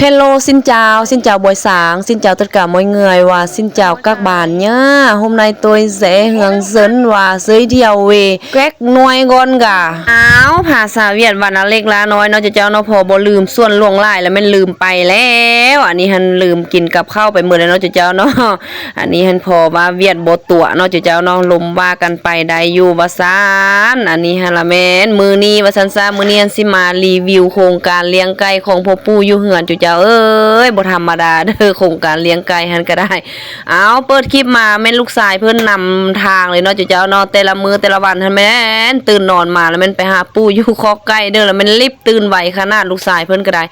Hello, xin chào, xin chào buổi sáng, xin chào tất cả mọi người và xin chào các bạn nhá. Hôm nay tôi sẽ hướng dẫn và giới thiệu về các nuôi con gà. ອ້າວ ພາສາຫວຽດ ວັນອາເລັກລານ້ອຍເນາະເຈົ້າເນາະ, ເພາະບໍ່ລືມ ສ່ວນຫຼວງຫຼາຍແລ້ວແມ່ນລືມໄປແລ້ວ. ອັນນີ້ຫັ້ນລືມກິນກັບເຂົ້າໄປໝົດແລ້ວເນາະເຈົ້າເນາະ. ອັນນີ້ຫັ້ນເພາະວ່າຫວຽດບໍ່ຕົວະເນາະເຈົ້າເນາະ, ລົມວ່າກັນໄປໄດ້ຢູ່ວ່າຊັ້ນ. ອັນນີ້ຫັ້ນລະແມ່ນມື້ນີ້ວ່າຊັ້ນຊະ, ມື້ນີ້ຫັ້ນຊິມາຣີວິວໂຄງການລ້ຽງໄກ່ຂອງພໍ່ປູ່ຢູ່ເຮືອນເຈົ້າເອີຍ. ບໍ່ທຳມະດາເດີ້ ໂຄງການລ້ຽງໄກ່ຫັ້ນກໍໄດ້. ອ້າວ ເປີດຄລິບມາແມ່ນລູກຊາຍເພິ່ນນຳທາງເລີຍເນາະເຈົ້າເນາະ. ແຕ່ລະມື້ແຕ່ລະວັນຫັ້ນແມ່ນຕື່ນນອນມາແລ້ວແມ່ນໄປຫາປູ່ຢູ່ຄອກໄກ່ເດີ້, ແລ້ວແມ່ນລີບຕື່ນໄວຂະໜາດ ລູກຊາຍເພິ່ນກໍໄດ້.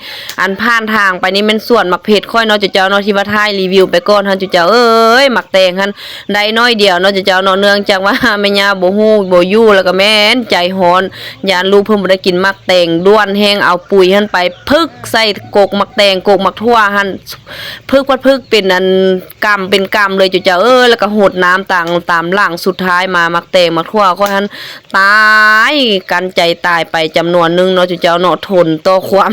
ອັນຜ່ານທາງໄປນີ້ແມ່ນສວນໝາກເຜັດຂ້ອຍເນາະເຈົ້າເນາະ, ທີ່ວ່າຖ່າຍຣີວິວໄປກ່ອນຫັ້ນເຈົ້າເອີຍ. ໝາກແຕງຫັ້ນໄດ້ໜ້ອຍດຽວເນາະເຈົ້າເນາະ, ເນື່ອງຈາກວ່າແມ່ຍ່າບໍ່ຮູ້ບໍ່ຢູ່ ແລ້ວກໍແມ່ນໃຈຮ້ອນ ຢ້ານລູກເພິ່ນບໍ່ໄດ້ກິນໝາກແຕງ. ດ່ວນແຮງ ເອົາປຸ໋ຍຫັ້ນໄປຜຶກໃສ່ກົກໝາກແຕງ ກົກໝາກຖົ່ວຫັ້ນ ຜຶກພັດຜຶກເປັນອັນກຳເປັນກຳເລີຍເຈົ້າເອີຍ. ແລ້ວກໍຫົດນ້ຳຕາງຕາມຫຼັງ. ສຸດທ້າຍມາໝາກແຕງໝາກຖົ່ວຂ້ອຍຫັ້ນ ຕາຍ ກັ້ນໃຈຕາຍໄປຈຳນວນໜຶ່ງເນາະເຈົ້າເນາະ, ທົນຕໍ່ຄວາມ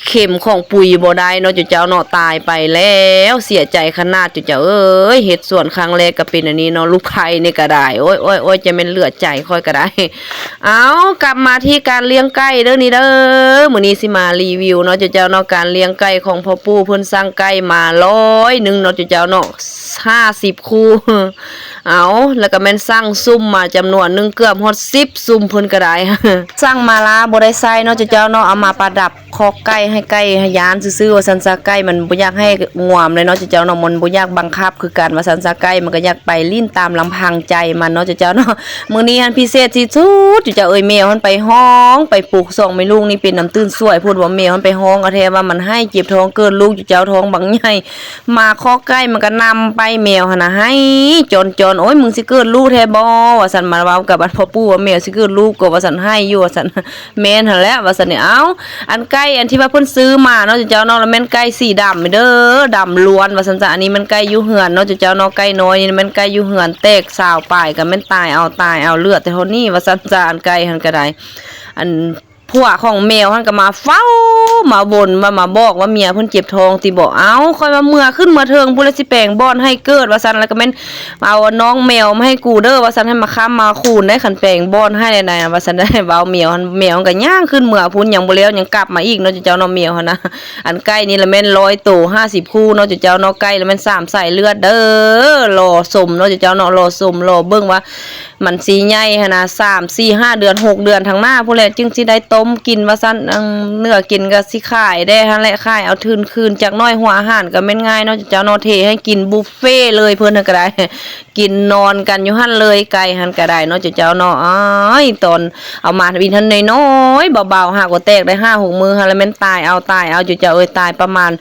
ເຄັມຂອງປຸ໋ຍບໍ່ໄດ້ເນາະເຈົ້າເນາະ, ຕາຍໄປແລ້ວ. ເສຍໃຈຂະໜາດເຈົ້າເອີຍ, ເຮັດສວນຄັ້ງແລກກໍເປັນອັນນີ້ເນາະ, ລູກໃພ້ນີ້ກໍໄດ້. ໂອ້ຍ ໂອ້ຍ ໂອ້ຍ ຈະແມ່ນເຫຼືອໃຈຂ້ອຍກໍໄດ້. ເອົາ ກັບມາທີ່ການລ້ຽງໄກ່ເດີ້ນີ້ເດີ້, ມື້ນີ້ຊິມາຣີວິວເນາະເຈົ້າເນາະ, ການລ້ຽງໄກ່ຂອງພໍ່ປູ່ເພິ່ນ ສັ່ງໄກ່ມາຮ້ອຍໜຶ່ງເນາະເຈົ້າເນາະ, ຫ້າສິບຄູ່. ເອົາ ແລ້ວກໍແມ່ນສັ່ງຊຸ່ມມາຈຳນວນໜຶ່ງ ເກືອບຮອດສິບຊຸ່ມເພິ່ນກໍໄດ້. ສັ່ງມາລາບໍ່ໄດ້ໃຊ້ເນາະເຈົ້າເນາະ, ເອົາມາປະດັບຄອກໄກ່ໃຫ້ໄກ່ໃຫ້ຢ້ານຊື່ໆ ວ່າຊັ້ນຊະ. ໄກ່ມັນບໍ່ຢາກໃຫ້ງວມເລີຍເນາະເຈົ້າເນາະ, ມັນບໍ່ຢາກບັງຄັບຄືກັນວ່າຊັ້ນຊະ. ໄກ່ມັນກໍຢາກໄປຫຼິ້ນຕາມລຳພັງໃຈມັນເນາະເຈົ້າເນາະ. ມື້ນີ້ຫັ້ນພິເສດທີ່ສຸດເຈົ້າເອີຍ, ແມວຫັ້ນໄປຮ້ອງ ໄປປຸກສອງແມ່ລູກນີ້ເປັນນ້ຳຕື່ນສວຍພຸ້ນວ່າ, ແມວຫັ້ນໄປຮ້ອງເອົາແທ້ວ່າ ມັນໄຫ້ເຈັບທ້ອງເກີດລູກເຈົ້າ, ທ້ອງບັກໃຫຍ່. ມາຄອກໄກ່ມັນກໍນຳໄປ, ແມວຫັ້ນນະໄຫ້ຈອນໆ. ໂອ້ຍ ມຶງຊິເກີດລູກແທ້ບໍ່ ວ່າຊັ້ນ, ມາເວົ້າກັບອັນພໍ່ປູ່ວ່າ ແມວຊິເກີດລູກກໍວ່າຊັ້ນ, ໄຫ້ຢູ່ວ່າຊັ້ນ. ແມ່ນຫັ້ນແຫຼະວ່າຊັ້ນ. ເອົາ ອັນໄກ່ອັນທີ່ວ່າເພິ່ນຊື້ມາເນາະເຈົ້າເນາະ, ລະແມ່ນໄກ່ສີດຳເດີ້, ດຳລ້ວນວ່າຊັ້ນຊະ. ອັນນີ້ແມ່ນໄກ່ຢູ່ເຮືອນເນາະເຈົ້າເນາະ, ໄກ່ນ້ອຍນີ້ແມ່ນໄກ່ຢູ່ເຮືອນ, ແຕກຊາວປາຍກໍແມ່ນຕາຍເອົາ ຕາຍເອົາ, ເຫຼືອແຕ່ເທົ່ານີ້ວ່າຊັ້ນຊະ. ອັນໄກ່ຫັ້ນກໍໄດ້ ອັນ ຜົວຂອງແມວຫັ້ນກໍມາເຝົ້າມາວົນວ່າ ມາບອກວ່າເມຍເພິ່ນເຈັບທ້ອງຕິບໍ. ເອົ້າ ຂ້ອຍວ່າເມືອຂຶ້ນເມືອເທິງພຸ້ນລະ ຊິແປງບ່ອນໃຫ້ເກີດວ່າຊັ້ນ, ແລ້ວກໍແມ່ນເອົານ້ອງແມວມາໃຫ້ກູເດີ້ວ່າຊັ້ນ, ໃຫ້ມາຄ້ຳມາຄູນໄດ້ ຄັນແປງບ່ອນໃຫ້ແນວໃດວ່າຊັ້ນ. ໄດ້ເວົ້າແມວຫັ້ນ, ແມວມັນກໍຍ່າງຂຶ້ນເມືອພຸ້ນ, ຍັງບໍ່ແລ້ວ ຍັງກັບມາອີກເນາະເຈົ້າເນາະ ແມວຫັ້ນນະ. ອັນໄກ່ນີ້ລະແມ່ນຮ້ອຍໂຕ ຫ້າສິບຄູ່ເນາະເຈົ້າເນາະ, ໄກ່ລະແມ່ນສາມສາຍເລືອດເດີ້, ຫຼໍ່ສົມເນາະເຈົ້າເນາະ, ຫຼໍ່ສົມ ຫຼໍ່ເບິ່ງວ່າ ມັນຊິໃຫຍ່ຫັ້ນນະ, ສາມ ສີ່ ຫ້າເດືອນ ຫົກເດືອນທາງໜ້າພຸ້ນແຫຼະ ຈຶ່ງຊິໄດ້ຕົ້ມກິນວ່າຊັ້ນ. ເນື້ອກິນກໍຊິຂາຍແດ່ຫັ້ນແຫຼະ, ຂາຍເອົາທຶນຄືນຈັກໜ້ອຍ. ຫົວອາຫານກໍແມ່ນງ່າຍເນາະເຈົ້າເນາະ, ເທໃຫ້ກິນບຸບເຟເລີຍ, ເພິ່ນຫັ້ນກໍໄດ້ ກິນນອນກັນຢູ່ຫັ້ນເລີຍ, ໄກ່ຫັ້ນກໍໄດ້ເນາະເຈົ້າເນາະ. ອ້າຍ ຕອນເອົາມາວິນຫັ້ນນ້ອຍໆ ເບົາໆ ຫາກໍແຕກໄດ້ຫ້າຫົກມື້ຫັ້ນລະແມ່ນຕາຍເອົາ ຕາຍເອົາເຈົ້າເອີຍ, ຕາຍປະມານ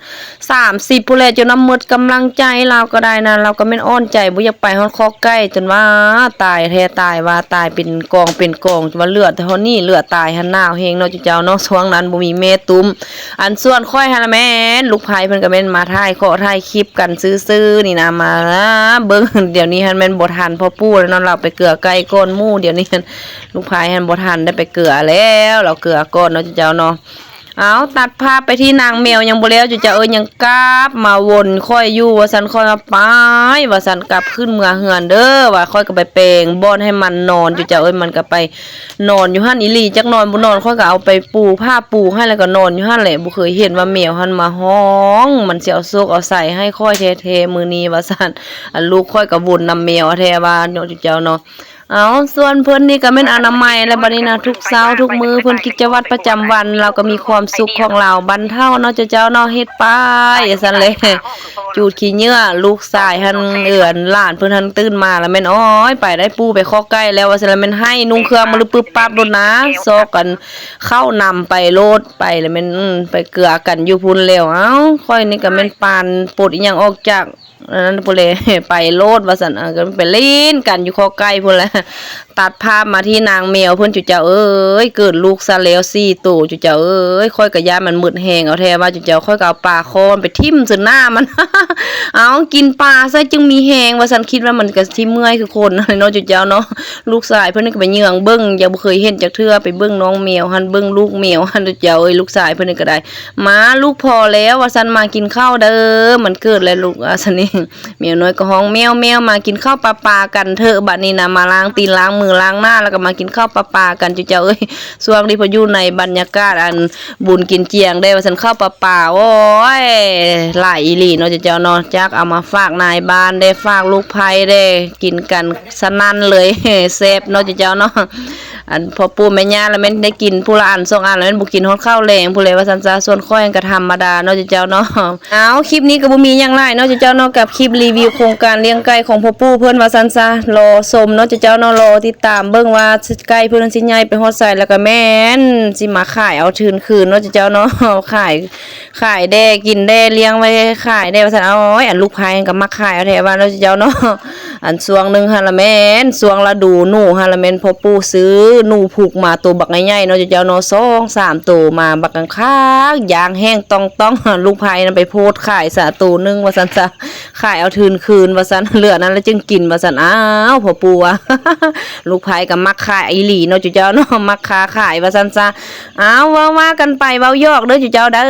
ສາມສິບພຸ້ນແຫຼະ ຈົນວ່າໝົດກຳລັງໃຈ. ລາວກໍໄດ້ນະ, ລາວກໍແມ່ນອ່ອນໃຈ ບໍ່ຢາກໄປຮອດຄອກໄກ່, ຈົນວ່າຕາຍແທ້ຕາຍວ່າ, ຕາຍເປັນກອງເປັນກອງ, ຈົນວ່າເຫຼືອແຕ່ເທົ່ານີ້, ເຫຼືອຕາຍຫັ້ນ. ໜາວແຮງເນາະເຈົ້າເນາະ, ຊ່ວງນັ້ນບໍ່ມີແມ່ຕຸ້ມ. ອັນສ່ວນຂ້ອຍຫັ້ນລະແມ່ນ ລູກໃພ້ເພິ່ນກໍແມ່ນມາຖ່າຍເຄາະຖ່າຍຄລິບກັນຊື່ໆນີ້ນະ, ມາເບິ່ງ. ດຽວນີ້ຫັ້ນແມ່ນບໍ່ທັນພໍ່ປູ່ແລ້ວເນາະ, ລາວໄປເກືອໄກ່ກ່ອນໝູ່. ດຽວນີ້ຫັ້ນ ລູກໃພ້ຫັ້ນບໍ່ທັນໄດ້ໄປເກືອແລ້ວ, ລາວເກືອກ່ອນເນາະເຈົ້າເນາະ. ເອົາ ຕັດພາບໄປທີ່ນາງແມວ ຍັງບໍ່ແລ້ວເຈົ້າເອີຍ, ຍັງກັບມາວົນຂ້ອຍຢູ່ວ່າຊັ້ນ. ຂ້ອຍວ່າໄປວ່າຊັ້ນ, ກັບຂຶ້ນເມືອເຮືອນເດີ້ວ່າ, ຂ້ອຍກໍໄປແປງບ່ອນໃຫ້ມັນນອນເຈົ້າເອີຍ. ມັນກໍໄປນອນຢູ່ຫັ້ນອີ່ຫຼີ, ຈັກນອນບໍ່ນອນ ຂ້ອຍກໍເອົາໄປປູຜ້າປູໃຫ້ ແລ້ວກໍນອນຢູ່ຫັ້ນແຫຼະ. ບໍ່ເຄີຍເຫັນວ່າແມວຫັ້ນມາຮ້ອງ, ມັນຊິເອົາໂຊກເອົາໄຊໃຫ້ຂ້ອຍແທ້ໆມື້ນີ້ວ່າຊັ້ນ. ອັນລູກຂ້ອຍກໍວົນນຳແມວແທ້ວ່າເນາະເຈົ້າເນາະ. ເອົາ ສ່ວນເພິ່ນນີ້ກໍແມ່ນອະນາໄມແລ້ວບັດນີ້ນະ, ທຸກເຊົ້າທຸກມື້ເພິ່ນກິດຈະວັດປະຈຳວັນ, ລາວກໍມີຄວາມສຸກຂອງລາວບັນເທົາເນາະເຈົ້າເນາະ, ເຮັດໄປຈັ່ງຊັ້ນແຫຼະ. ຈູດຂີ້ເຫຍື້ອ ລູກຊາຍຫັ້ນ ເອີ ຫຼານເພິ່ນຫັ້ນຕື່ນມາລະແມ່ນ ໂອ້ຍ ໄປໄດ້ປູໄປຄອກໄກ່ແລ້ວວ່າຊັ້ນ, ລະແມ່ນໄຫ້ນຸ່ງເຄື່ອງມາລຶບປຶບປັບໂລດນະ, ຊອກກັນເຂົ້ານຳໄປໂລດ, ໄປລະແມ່ນ ໄປເກືອກັນຢູ່ພຸ້ນແລ້ວ. ເອົ້າ ຂ້ອຍນີ້ກໍແມ່ນປານປົດອີ່ຫຍັງອອກຈາກ ອັນນັ້ນພຸ້ນແຫຼະ ໄປໂລດວ່າຊັ້ນ ເອີ ກໍໄປຫຼິ້ນກັນຢູ່ຄອກໄກ່ພຸ້ນແຫຼະ. ຕັດພາບມາທີ່ນາງແມວເພິ່ນ ຈຸເຈົ້າເອີຍ ເກີດລູກຊະແລ້ວສີ່ໂຕ ຈຸເຈົ້າເອີຍ ຂ້ອຍກໍຢ້ານມັນໝົດແຮງເອົາແທ້ວ່າ ຈຸເຈົ້າ ຂ້ອຍກໍເອົາປາຄໍໄປຖິ້ມໃສ່ໜ້າມັນ ເອົາ ກິນປາຊະຈຶ່ງມີແຮງວ່າຊັ້ນ ຄິດວ່າມັນກໍຊິເມື່ອຍຄືຄົນເນາະ ຈຸເຈົ້າເນາະ. ລູກຊາຍເພິ່ນນີ້ກໍໄປເຫຍື່ອງເບິ່ງ ຍັງບໍ່ເຄີຍເຫັນຈັກເທື່ອ ໄປເບິ່ງນ້ອງແມວຫັ້ນ ເບິ່ງລູກແມວຫັ້ນ ເຈົ້າເອີຍ ລູກຊາຍເພິ່ນນີ້ກໍໄດ້ ມາລູກພໍແລ້ວວ່າຊັ້ນ ມາກິນເຂົ້າເດີ ມັນເກີດແລ້ວລູກ ວ່າຊັ້ນນີ້. ແມວນ້ອຍກໍຮ້ອງ ແມວໆ ມາກິນເຂົ້າປາໆກັນເຖາະ ບັດນີ້ນະ ມາລ້າງຕີນລ້າງມືລ້າງໜ້າ ແລ້ວກໍມາກິນເຂົ້າປາໆກັນ ເຈົ້າເອີຍ. ຊ່ວງນີ້ເພິ່ນຢູ່ໃນບັນຍາກາດອັນບຸນກິນຈຽງເດ້ວ່າຊັ້ນ ເຂົ້າປາໆ ໂອ້ຍ ຫຼາຍອີ່ຫຼີເນາະ ເຈົ້າເນາະ. ຈັກເອົາມາຝາກນາຍບ້ານເດ້ ຝາກລູກໃພ້ເດ້ ກິນກັນສະນັ້ນເລີຍ ແຊບເນາະ ເຈົ້າເນາະ. ອັນພໍ່ປູ່ແມ່ຍ່າລະແມ່ນໄດ້ກິນຜູ້ລະອັນສອງອັນ ລະແມ່ນບໍ່ກິນຮອດເຂົ້າແລງພຸ້ນແຫຼະວ່າຊັ້ນຊະ. ສ່ວນຂ້ອຍຫັ້ນກໍທຳມະດາເນາະ ເຈົ້າເນາະ. ເອົາ ຄລິບນີ້ກໍບໍ່ມີຫຍັງຫຼາຍເນາະ ເຈົ້າເນາະ ກັບຄລິບຣີວິວໂຄງການລ້ຽງໄກ່ຂອງພໍ່ປູ່ເພິ່ນວ່າຊັ້ນຊະ. ລໍຊົມເນາະ ເຈົ້າເນາະ ລໍຕິດຕາມເບິ່ງວ່າໄກ່ເພິ່ນຊິໃຫຍ່ໄປຮອດໃສ ແລ້ວກໍແມ່ນຊິມາຂາຍເອົາທຶນຄືນເນາະ ເຈົ້າເນາະ. ຂາຍ ຂາຍແດ່ ກິນແດ່ ລ້ຽງໄວ້ຂາຍແດ່ວ່າຊັ້ນ. ໂອ້ຍ ອັນລູກໃພ້ຫັ້ນກໍມັກຂາຍເອົາແທ້ວ່າເນາະ ເຈົ້າເນາະ. ອັນຊ່ວງໜຶ່ງຫັ້ນລະແມ່ນ ຊ່ວງລະດູໜູຫັ້ນລະແມ່ນ ພໍ່ປູ່ຊື້ໜູພຸກມາໂຕບັກໃຫຍ່ໆເນາະ ເຈົ້າເນາະ ສອງສາມໂຕມາບັກຄັກໆ ຢ່າງແຫ້ງຕ່ອງໆ. ລູກໃພ້ນຳໄປໂພດຂາຍຊະໂຕໜຶ່ງວ່າຊັ້ນຊະ ຂາຍເອົາທຶນຄືນວ່າຊັ້ນ ເຫຼືອນັ້ນລະຈຶ່ງກິນວ່າຊັ້ນ. ອ້າວ ພໍ່ປູ່ວ່າ ລູກໃພ້ກໍມັກຂາຍອີ່ຫຼີເນາະ ເຈົ້າເນາະ ມັກຄ້າຂາຍວ່າຊັ້ນຊະ. ອ້າວ ເວົ້າວ່າກັນໄປ ເວົ້າຫຍອກເດີ ເຈົ້າເດີ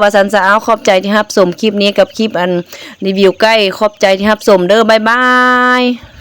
ວ່າຊັ້ນຊະ. ອ້າວ ຂອບໃຈທີ່ຮັບຊົມຄລິບນີ້ກັບຄລິບອັນຣີວິວໄກ່ ຂອບໃຈທີ່ຮັບຊົມເດີ ບາຍບາຍ.